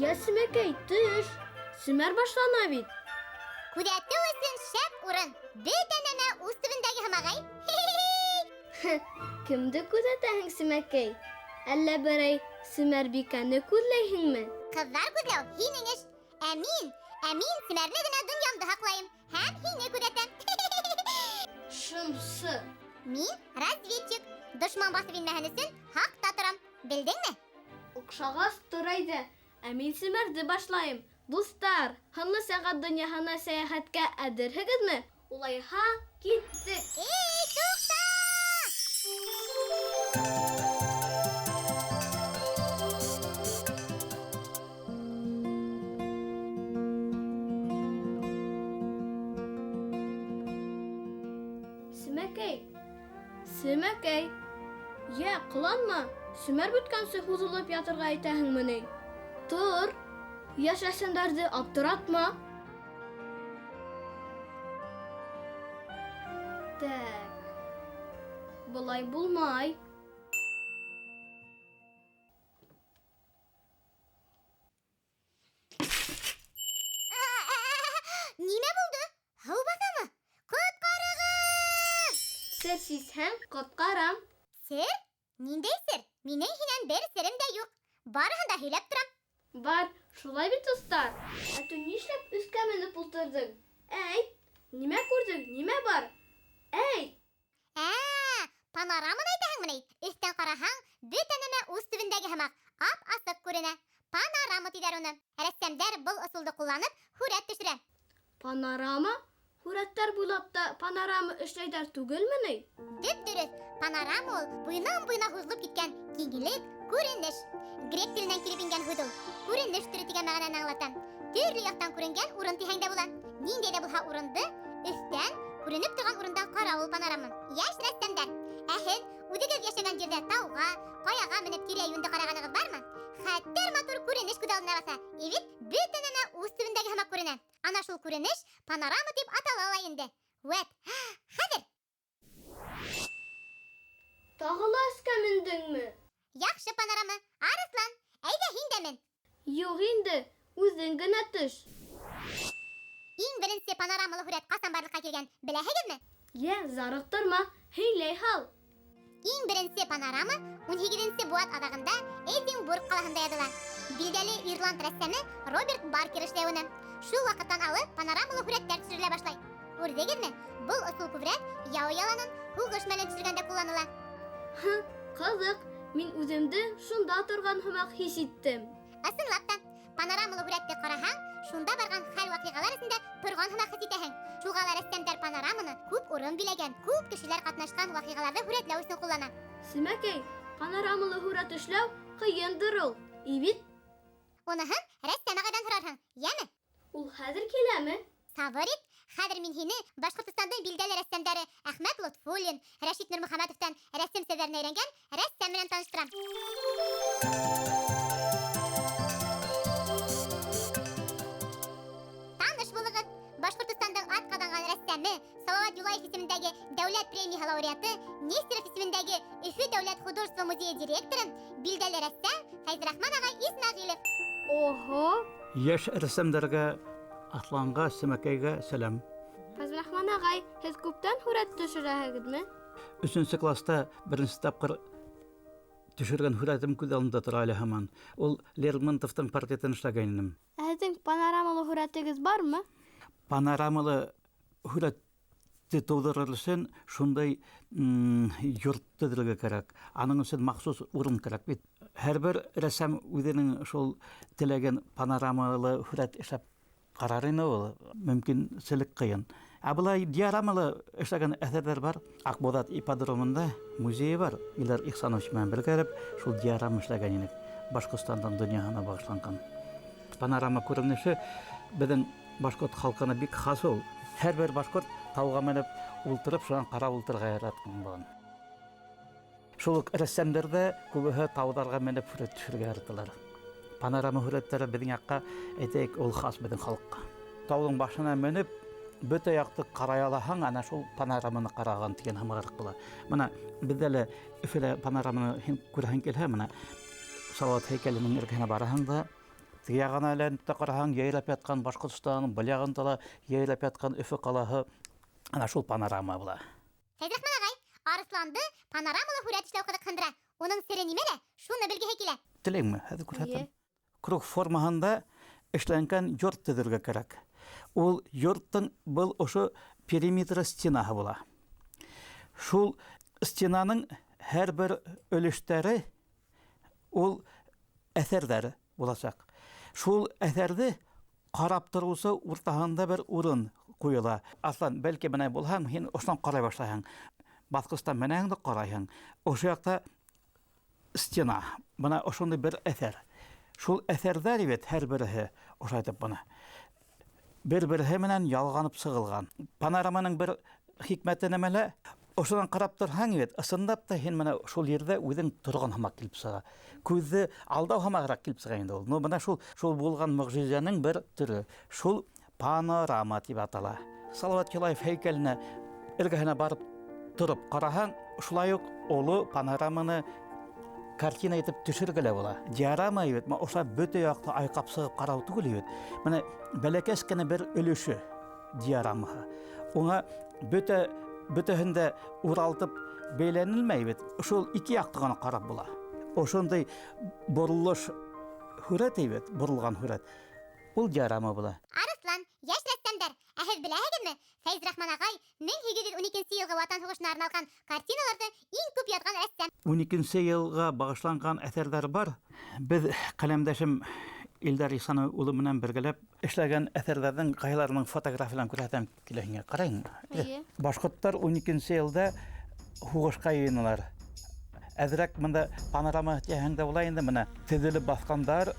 Йә, Семәкәй, төш! Семәр башлана бит. Күҙәтеү өсөн шәп урын. Бөтә нәмә ус төбөндәге һымаҡ, әй. Хе-хе. Кемде күҙәтәһең, Семәкәй? Әллә берәй Семәрбикәне күҙләйһеңме? Ҡыҙҙар күҙләү һинең эш. Ә мин, ә мин семәрле генә донъямды һаҡлайым һәм һине күҙәтәм. Шымсы. Мин разведчик. Дошман баҫып инмәһен өсөн һаҡта торам. Белдеңме? Оҡшағас, тор әйҙә. Ә мин семәрҙе башлайым. Дуҫтар, һынлы сәғәт донъяһына сәйәхәткә әҙерһегеҙме? Улайһа, киттек! Эй, туҡта! Семәкәй! Семәкәй! Йә, ҡыланма, семәр бөткәнсе һуҙылып ятырға әйтәһеңме ни? Тор! Йәш рәссамдарҙы аптыратма! Тәк. Былай булмай. Нимә булды? Һыу баҫамы? Ҡотҡарығыҙ! Сер сисһәң, ҡотҡарам. Сер? Ниндәй сер? Минең һинән бер серем дә юҡ. Барыһын да һөйләп торам. Бар, шулай бит, дуҫтар? Ә түн нишләп өҫкә менеп ултырҙың? Әйт, нимә күрҙең, нимә бар? Әйт! Ә, панораманы әйтәһеңме ни? Өҫтән ҡараһаң, бөтә нәмә ус төбөндәге һымаҡ, ап-асыҡ күренә. Панорама тиҙәр уны. Рәссамдар был ысулды ҡулланып, һүрәт төшөрә. Панорама? Һүрәттәр буйлап та панорама эшләйҙәр түгелме ни? Дөп-дөрөҫ, панорама ул буйынан-буйына һуҙылып киткән киңлек, күренеш. Грек теленән килеп ингән һүҙ ул. Күренеш төрө тигән мәғәнәне аңлата. Төрлө яҡтан күренгән урын тиһәң дә була. Ниндәй ҙә булһа урынды өҫтән, күренеп торған урындан ҡарау ул панорама. Йәш рәссамдар, ә һеҙ үҙегеҙ йәшәгән җирҙә тауға, ҡаяға менеп тирә-юнде ҡарағанығыҙ бармы? Хәтәр матур күренеш күҙ алдына баҫа. И бит бөтә нәмә ус төбөндәге һымаҡ күренә. Ана шул күренеш панорама тип атала ла инде. Вәт, хәҙер! Тағы ла өҫкә мендеңме? Яҡшы панорама. Арыҫлан, әйҙә һин дә мен. Юҡ инде, үҙең генә төш. Иң беренсе панорамалы һүрәт ҡасан барлыҡҡа килгән, беләһегеҙме? Йә, зарыҡтырма, һөйләй һал. Иң беренсе панорама унһигеҙенсе быуат аҙағында Эдинбург ҡалаһында яҙыла. Билдәле ирланд рәссамы Роберт Баркер эшләй уны. Шул ваҡыттан алып панорамалы һүрәттәр төшөрөлә башлай. Күрҙегеҙме? Был ысул күберәк яу яланын, һуғыш мәлен төшөргәндә ҡулланыла. Һы, ҡыҙыҡ, мин үҙемде шунда торған һымаҡ хис иттем. Ысынлап та, панорамалы һүрәтте ҡараһаң, шунда барған хәл-ваҡиғалар эсендә торған һымаҡ хис итәһең. Шуға ла рәссамдар панораманы күп урын биләгән, күп кешеләр ҡатнашҡан ваҡиғаларҙы һүрәтләү өсөн ҡуллана. Семәкәй, панорамалы һүрәт эшләү ҡыйындыр ул, и бит? Уныһын рәссам ағайҙан һорарһың, йәме? Ул хәҙер киләме? Сабыр ит, хәҙер мин һине Башҡортостандың билдәле рәссамдары Әхмәт Лотфуллин, Рәшит Нурмөхәмәтовтан рәсем серҙәренә өйрәнгән рәссам менән таныштырам. Таныш булығыҙ, Башҡортостандың атҡаҙанған рәссамы, Салауат Юлаев исемендәге дәүләт премияһы лауреаты, Нестеров исемендәге Өфө дәүләт художество музейы директоры, билдәле рәссам Фәйзрахман ағай Исмәғилов. Оһо! Йәш рәссамдарға, Аҫланға, Семәкәйгә сәләм. Фәйзрахман ағай, һеҙ күптән һүрәт төшөрәһегеҙме? Өсөнсө класта беренсе тапҡыр төшөргән һүрәтем күҙ алдында тора әле һаман. Ул Лермонтовтың портретын эшләгән инем. Ә һеҙҙең панорамалы һүрәтегеҙ бармы? Панорамалы һүрәтте тыуҙырыр өсөн шундай йорт төҙөргә кәрәк. Аның өсөн махсус урын кәрәк бит. Һәр бер рәссам үҙенең шул теләгән панорамалы һүрәт эшләп ҡарар ине ул. Мөмкинселек ҡыйын. Ә былай диорамалы эшләгән әҫәрҙәр бар. Аҡбуҙат ипподромында музейы бар. Илдар Ихсанович менән бергәләп шул диорама эшләгән инек. Башҡортостандың донъяһына бағышланған. Панорама күренеше беҙҙең башҡорт халҡына бик хас ул. Һәр бер башҡорт тауға менеп ултырып, шунан ҡарап ултырырға яратҡан булған. Шул уҡ рәссамдар ҙа күбеһе тауҙарға менеп һүрәт төшөрөргә яраталар. Панорама һүрәттәре беҙҙең яҡҡа, әйтәйек, ул хас беҙҙең халыҡҡа. Тауҙың башына менеп, бөтә яҡты ҡарай алаһаң, ана шул панораманы ҡараған тигән һымағыраҡ була. Бына беҙҙә лә Өфөлә панораманы һин күрәһең килһә, бына Салауат һәйкәленең эргәһенә бараһың да, Теге яғына әйләнеп тә ҡараһаң, йәйләп ятҡан Башҡортостан, был яғында ла йәйләп ятҡан Өфө ҡалаһы. Ана шул панорама була. Фәйзрахман ағай, Арысланды панорамалы һүрәт эшләү ҡыҙыҡһындыра. Уның сере нимәлә? Шуны белгеһе килә. Теләйеңме? Хәҙер күрһәтәм. Круг формаһында эшләнгән йорт төҙөргә кәрәк. Ул йорттың был ошо периметры стенаһы була. Шул стенаның һәр бер өлөштәре ул әҫәрҙәр буласаҡ. Шул әҫәрҙе ҡарап тороусы уртаһында бер урын ҡуйыла. Аслан, бәлки бынай булһаң, һин ошонан ҡарай башлайһың. Баҫҡыстан менәһең дә ҡарайһың. Ошо яҡта стена. Бына ошондай бер әҫәр. Шул әҫәрҙәр бит һәр береһе ошайтып бына бер-береһе менән ялғанып сығылған. Панораманың бер хикмәте нәмәлә? Ошонан ҡарап торһаң бит, ысынлап та һин менә шул ерҙә үҙең торған һымаҡ килеп сыға. Күҙҙе алдау һымағыраҡ килеп сыға инде ул. Но бына шул булған мөғжизәнең бер төрө. Шул панорама тип атала. Салават Юлаев һәйкәленә эргәһенә барып тороп ҡараһаң, шулай уҡ оло панораманы картина итеп төшөргә лә була. Диорама бит, ошо бөтә яҡты айҡап сығып ҡарау түгел бит. Бына бәләкәс кенә бер өлөшө диорамаһы. Уңа бөтәһен дә уралтып бәйләнелмәй бит. Шул ике яҡты ғына ҡарап була. Ошондай боролош һүрәт бит, боролған һүрәт. Ул диорама була. Арыслан, йәш рәссамдар, ә һеҙ беләһегеҙме? Фәйзрахман ағай 1812 йылғы Ватан һуғышына арналған картиналарҙы иң күп яҙған рәссам. 12 йылға бағышланған әҫәрҙәр бар. Беҙ ҡәләмдәшем Илдар Ихсан улы менән бергәләп эшләгән әҫәрҙәрҙең ҡайһыларының фотографияларын күрһәтәм килә һиңә. Ҡарайың. Эйе. Башҡорттар 12 йылда һуғышҡа йыйыналар. Әҙерәк бында панорама тиһәң дә була инде, бына теҙелеп баҫҡандар.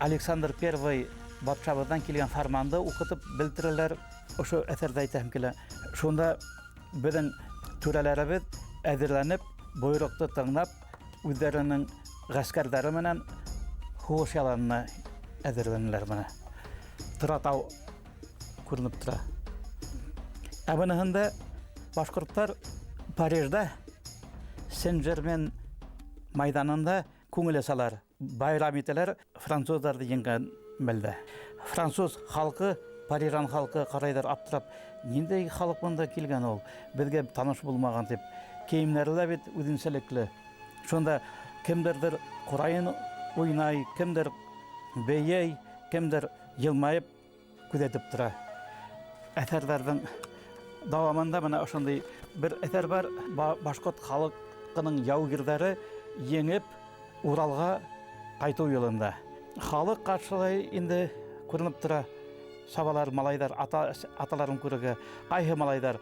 Александр Первый батшабыҙҙан килгән фарманды уҡытып белдерәләр. Ошо әҫәрҙе әйтәһем килә. Шунда беҙҙең түрәләребеҙ әҙерләнеп, бойороҡто тыңлап, үҙҙәренең ғәскәрҙәре менән һуғыш яланына әҙерләнәләр бына. Торатау күренеп тора. Ә быныһында башҡорттар Парижда Сен-Жермен майҙанында күңел асалар, байрам итәләр француздарҙы еңгән мәлдә. Француз халҡы, парижан халҡы ҡарайҙар аптырап, ниндәй халыҡ бында килгән ул, беҙгә таныш булмаған тип. Кейемдәре лә бит үҙенсәлекле. Шунда кемдерҙер ҡурайын уйнай, кемдер бейей, кемдер йылмайып күҙәтеп тора. Әҫәрҙәрҙең дауамында бына ошондай бер әҫәр бар. Башҡорт халҡының яугирҙәре еңеп Уралға ҡайтыу юлында. Халыҡ ҡаршылай инде күренеп тора. Сабалар, малайҙар аталарын күрергә. Ҡайһы малайҙар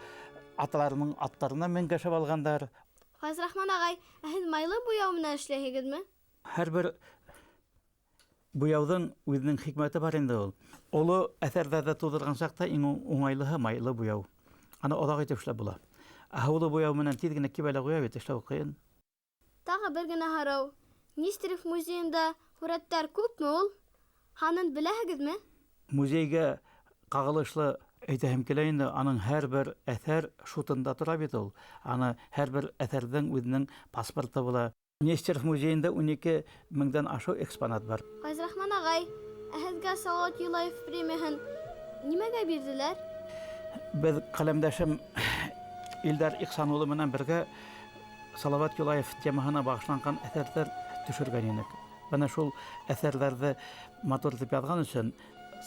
аталарының аттарына менгәшеп алғандар. Фәйзрахман ағай, ә һеҙ майлы буяу менән эшләйһегеҙме? Һәр бер буяуҙың үҙенең хикмәте бар инде ул. Оло әҫәрҙәрҙе тыуҙырған саҡта иң уңайлыһы майлы буяу. Аны оҙаҡ итеп эшләп була. Ә һыулы буяу менән тиҙ генә кибә лә ҡуя бит, эшләү ҡыйын. Тағы бер генә һорау. Нестеров музейында һүрәттәр күпме ул? Һанын беләһегеҙме? Музейгә ҡағылышлы әйтәһем килә инде, аның һәр бер әҫәр шутында тора бит ул. Аны һәр бер әҫәрҙең үҙенең паспорты була. Нестеров музейында 12 меңдән ашыу экспонат бар. Фәйзрахман ағай, ә һеҙгә Салауат Юлаев премияһын нимәгә бирҙеләр? Беҙ ҡәләмдәшем Илдар Ихсан улы менән бергә Салават Юлаев темаһына бағышланған әҫәрҙәр төшөргән инек. Бына шул әҫәрҙәрҙе матур итеп яҙған өсөн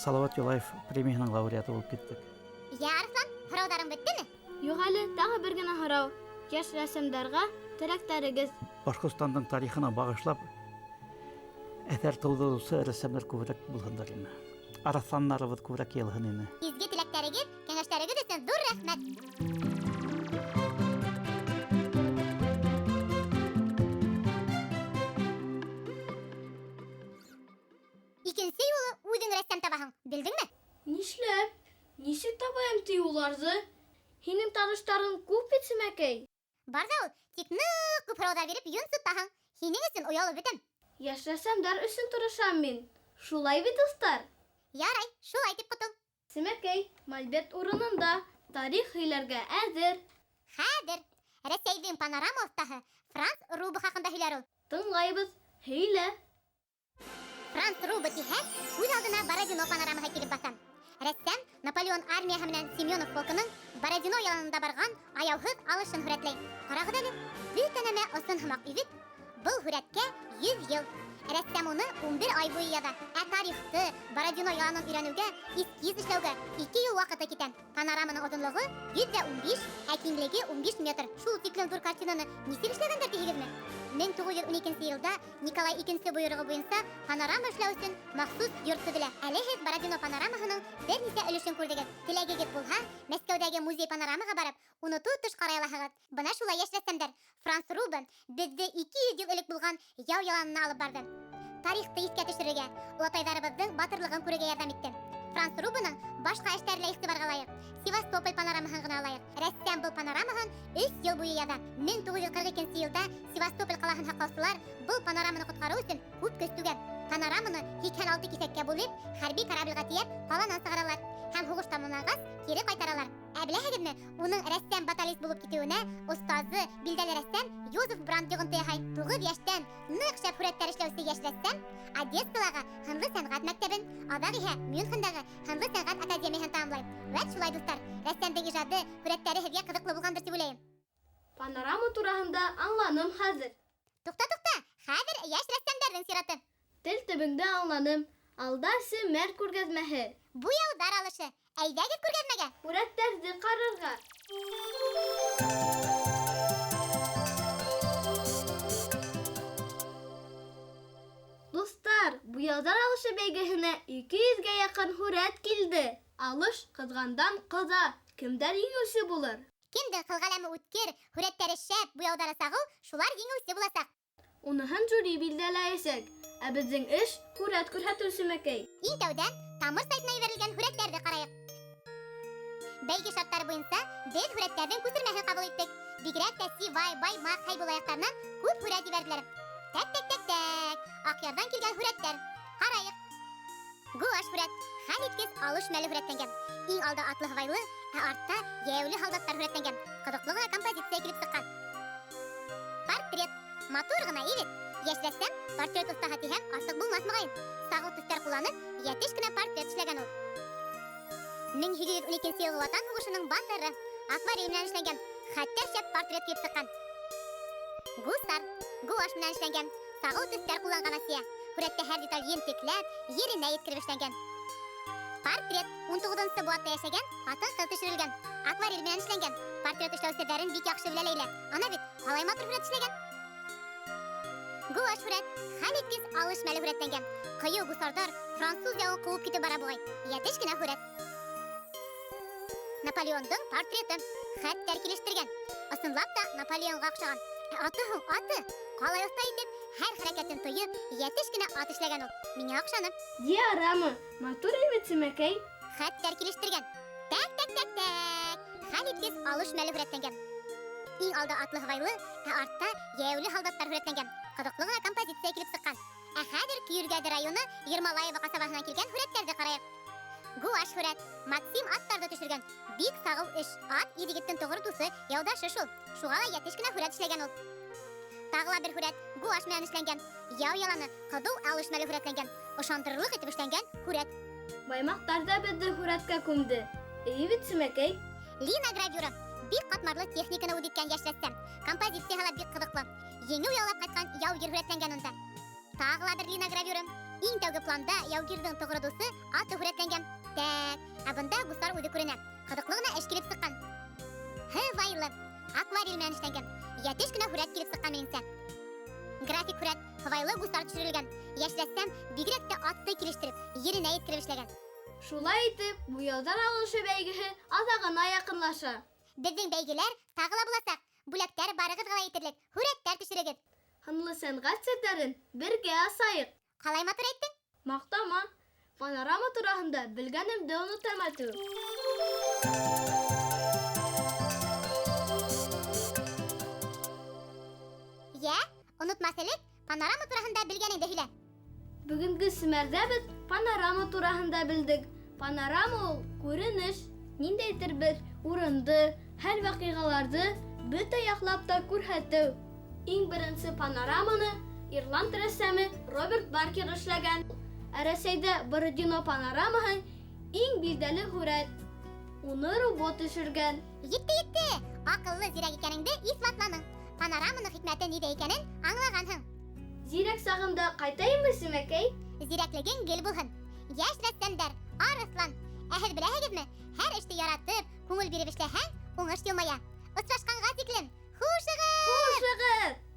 Салават Юлаев премияһының лауреаты булып киттек. Йә, Арыслан, һорауҙарың бөттөмө? Юҡ әле, тағы бер генә һорау. Йәш рәссамдарға теләктәрегеҙ. Башҡортостандың тарихына бағышлап әҫәр тыуҙырыусы рәссамдар күберәк булһындар ине. Арыҫландарыбыҙ күберәк йыйылһын ине. Изге теләктәрегеҙ, кәңәштәрегеҙ өсөн ҙур рәхмәт. Икенсе юлы үҙең рәссам табаһың, белдеңме? Нишләп? Нисек табайым ти уларҙы? Һинең таныштарың күп бит, Сәмәкәй. Бар ҙа ул, тик ныҡ күп һорауҙар биреп йонсотаһың. Һинең өсөн оялып бөтәм. Йәш рәссамдар өсөн тырышам мин. Шулай бит, дуҫтар? Ярай, шулай тип ҡотол. Сәмәкәй, мольберт урынында тарих һөйләргә әҙер. Хәҙер Рәсәйҙең панорама оҫтаһы Франц Рубе хаҡында һөйләр ул. Тыңлайбыҙ, һөйлә. Франц Франц Рубе тиһә, күҙ алдына Бородино панорамаһы килеп баҫа. Рәссам Наполеон армияһы менән Семенов полкының Бородино яланында барған аяуһыҙ алышын һүрәтләй. Ҡарағыҙ әле, бөтә нәмә ысын һымаҡ бит. Был һүрәткә 100 йыл. Рәссам уны 11 ай буйы яҙа. Ә тарихты, Бородино яланын өйрәнеүгә, эскиз эшләүгә 2 йыл ваҡыты китә. Панораманың оҙонлоғо 115, ә киңлеге 15 метр. Шул тиклем ҙур картинаны нисек эшләгәндәр тиһегеҙме? 1912 йылда Николай II бойороғо буйынса панорама эшләү өсөн махсус йорт төҙөлә. Әле һеҙ Бородино панорамаһының бер нисә өлөшөн күрҙегеҙ. Теләгегеҙ булһа, Мәскәүҙәге музей панорамаға барып, уны тотош ҡарай алаһығыҙ. Бына шулай йәш рәссамдар Франц Рубе беҙҙе 200 йыл элек булған яу яланына алып барҙы. Тарихты иҫкә төшөрөргә, олатайҙарыбыҙҙың батырлығын күрергә ярҙам итте. Франц Рубеның башҡа эштәре лә иғтибарға лайыҡ. Севастополь панорамаһын ғына алайыҡ. Рәссам был панорамаһын 3 йыл буйы яҙа. 1942 йылда Севастополь ҡалаһын һаҡлаусылар был панораманы ҡотҡарыу өсөн күп көс түгә. Панораманы 86 киҫәккә бүлеп, хәрби кораблгә тейәп, ҡаланан сығаралар һәм һуғыш тамамланғас кире ҡайтаралар. Ә беләһегеҙме, уның рәссам баталист булып китеүенә остазы, билдәле рәссам Йозеф Бранд йоғонто яһай. 9 йәштән ныҡ шәп һүрәттәр эшләүсе йәш рәссам Одессалағы һынлы сәнғәт мәктәбен, аҙаҡ иһә Мюнхендағы һынлы сәнғәт академияһын тамамлай. Вәт шулай, дуҫтар, рәссамдың ижады, һүрәттәре һеҙгә ҡыҙыҡлы булғандыр тип уйлайым. Панорама тураһында аңланым хәҙер. Туҡта, туҡта, хәҙер йәш рәссамдарҙың сираты. Тел төбөңдә аңланым. Алда семәр күргәҙмәһе. Буяуҙар алышы. Әйҙәгеҙ күргәҙмәгә. Һүрәттәрҙе ҡарарға. Дуҫтар, буяуҙар алышы бәйгеһенә 200-гә яҡын һүрәт килде. Алыш ҡыҙғандан ҡыҙа. Кемдәр еңеүсе булыр? Кемдең ҡылғаләме үткер, һүрәттәре шәп, буяуҙары сағыу, шулар еңеүсе буласаҡ. Уныһын жюри билдәләйәсәк. Ә беҙҙең эш һүрәт күрһәтеү семәкәй. Иң тәүҙә Тамыр сайтына ебәрелгән һүрәттәрҙе ҡарайыҡ. Бәйге шарттары буйынса беҙ һүрәттәрҙең күсермәһен ҡабул иттек. Бигерәк тә Сивай, Баймаҡ, Хәйбулла яҡтарынан күп һүрәт ебәрҙеләр. Тәк, тәк, тәк, тәк. Аҡъярҙан килгән һүрәттәр. Ҡарайыҡ. Гуаш һүрәт. Хәл иткес алыш мәле һүрәтләнгән. Иң алда атлы һыбайлы, ә артта йәйәүле һалдаттар һүрәтләнгән. Ҡыҙыҡлы ғына композиция килеп сыҡҡан. Портрет. Матур ғына егет. Йәш рәссам портрет оҫтаһы тиһәм, артыҡ булмаҫ моғайын. Сағыу төҫтәр ҡулланып, йәтеш кенә портрет эшләгән ул. 1812 йылғы Ватан һуғышының батыры. Акварель менән эшләнгән. Хәтта шәп портрет килеп сыҡҡан. Гусар. Гуаш менән эшләнгән. Сағыу төҫтәр ҡулланған Асия. Һүрәттә һәр деталь ентекләп, еренә еткереп эшләнгән. Портрет 19-нсы быуатта йәшәгән ҡатын-ҡыҙ төшөрөлгән. Акварель менән эшләнгән. Портрет эшләү серҙәрен бик яҡшы белә Ләйлә. Ана бит ҡалай матур һүрәт эшләгән. Гуаш һүрәт хәл иткес алыш мәле һүрәтләнгән. Ҡыйыу гусарҙар француз яуын ҡыуып китеп бара буғай. Йәтеш кенә һүрәт. Наполеондың портреты хәттәр килештергән. Ысынлап та Наполеонға оҡшаған. Ә аты һуң, аты ҡалай оҫта итеп, һәр хәрәкәтен тойоп, йәтеш кенә ат эшләгән ул. Миңә оҡшаны. Диорама матур бит, семәкәй. Хәттәр килештергән. Тәк, тәк, тәк, тәк. Хәл иткес алыш мәле һүрәтләнгән. Иң алда атлы һыбайлы, ә артта йәйәүле һалдаттар һүрәтләнгән. Ҡыҙыҡлы ғына композиция килеп сыҡҡан. Ә хәҙер Көйөргәҙе районы Ермолаева ҡасабаһынан килгән һүрәттәрҙе ҡарайыҡ. Гуаш һүрәт. Максим аттарҙы төшөргән. Бик сағыу эш. Ат ир-егеттең тоғро дуҫы, яуҙашы шул. Шуға ла йәтеш кенә һүрәт эшләгән ул. Тағы ла бер һүрәт гуаш менән эшләнгән. Яу яланы ҡыҙыу алыш мәле һүрәтләнгән. Ышандырырлыҡ итеп эшләнгән һүрәт. Баймаҡтар ҙа беҙҙе һүрәткә күмде. Эйе бит, семәкәй. Лина гравюра. Бик ҡатмарлы техниканы үҙ иткән йәш рәссам. Композицияһы ла бик ҡыҙыҡлы. Еңеү яулап ҡайтҡан яугир һүрәтләнгән унда. Тағы ла бер лина гравюра. Иң тәүге планда яугирҙың тоғро дуҫы аты һүрәтләнгән. Тәк, ә бында гусар үҙе күренә. Ҡыҙыҡлы ғына эш килеп сыҡҡан. Һывайлы. Акварель менән эшләнгән. Йәтеш кенә һүрәт килеп сыҡҡан минеңсә. График һүрәт. Һывайлы гусар төшөрөлгән. Йәш рәссам бигерәк тә атты килештереп, еренә еткереп эшләгән. Шулай итеп, буяуҙар алышы бәйгеһе аҙағына яҡынлаша. Беҙҙең бәйгеләр тағы ла буласаҡ. Бүләктәр барығыҙға ла етерлек. Һүрәттәр төшөрөгөҙ. Һынлы сәнғәт серҙәрен бергә асайыҡ. Ҡалай матур әйттең? Маҡтама. Панорама тураһында белгәнемде онотам әтеү. Йә, онотмаҫ элек, панорама тураһында белгәнеңде һөйлә. Бөгөнгө семәрҙә беҙ панорама тураһында белдек. Панорама ул күренеш, ниндәйҙер бер урынды, хәл ваҡиғаларҙы бөтә яҡлап та күрһәтеү. Иң беренсе панораманы ирланд рәссамы Роберт Баркер эшләгән. Ә Рәсәйҙә Бородино панорамаһы иң билдәле һүрәт. Уны Рубо төшөргән. Етте, етте! Аҡыллы зирәк икәнеңде иҫбатланың. Панораманың хикмәте ниҙә икәнен аңлағанһың. Зирәк сағымда ҡайтайыммы, Сәмәкәй? Зирәклегең гел булһын. Йәш рәссамдар, арыҫлан. Ә һеҙ беләһегеҙме, һәр эште яратып, күңел биреп эшләһәң, уңыш йылмая. Осрашҡанға тиклем. Хушығыҙ! Хушығыҙ!